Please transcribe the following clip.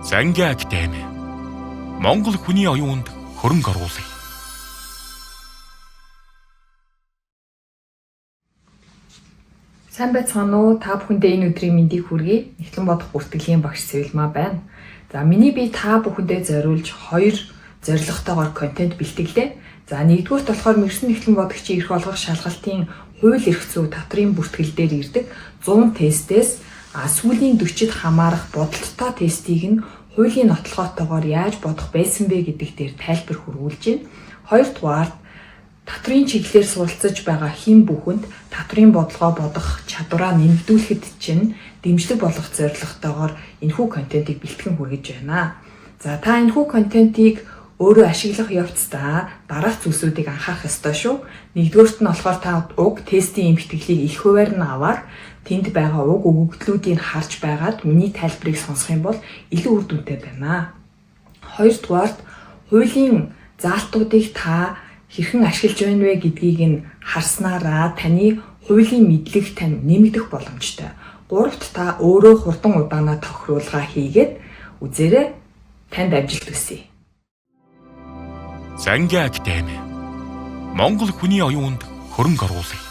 Зангийн академи Монгол хүний оюунд хөрөнгө оруулъя. Сайн байцгаана уу? Та бүхэндээ энэ өдрийн мэндийг хүргэе. Нэгтлэн бодох бүртгэлийн багш Цэвэлмаа байна. За миний би та бүхэндээ зориулж хоёр зорилготойгоор контент бэлтгэлээ. За нэгдүгüүрт болохоор мэргэсэн нэгтлэн бодогчийн эрх олгох шалгалтын хууль эрх зүй татврын бүртгэл дээр ирдэг 100 тестээс сүүлийн 40-д хамаарах бодолттой тестийг нь хуулийн нотлохоотойгоор яаж бодох байсан бэ гэдэг дээр тайлбар хүргүүлж байна. Хоёрдугаарт татврын чиглэлээр суралцаж байгаа хэн бүхэнд татврын бодлогоо бодох чадвараа нэмэгдүүлэхэд чинь дэмжлэг болох зорилготойгоор энэхүү контентыг бэлтгэн хүргэж байна. За та энэхүү контентыг өөрөө ашиглах явцдаа дараах зүйлсүүдийг анхаарах ёстой шүү. Нэгдүгээрт нь болохоор та уг тестийн эмхтгэлийг их хувиар нь аваад тэнд байгаа уг өгөгдлүүдийг харж байгаад миний тайлбарыг сонсох юм бол илүү үр дүнтэй байна. Хоёрдугаарт хуулийн заалтуудыг та хэрхэн ашиглаж байна вэ гэдгийг нь харснараа таны хуулийн мэдлэг тань нэмэгдэх боломжтой. Гуравт та өөрөө хурдан удаанаа тохируулгаа хийгээд үзээрэй. Танд амжилт хүсье. Зангийн академи Монгол хүний оюунд хөрөнгө оруулъя.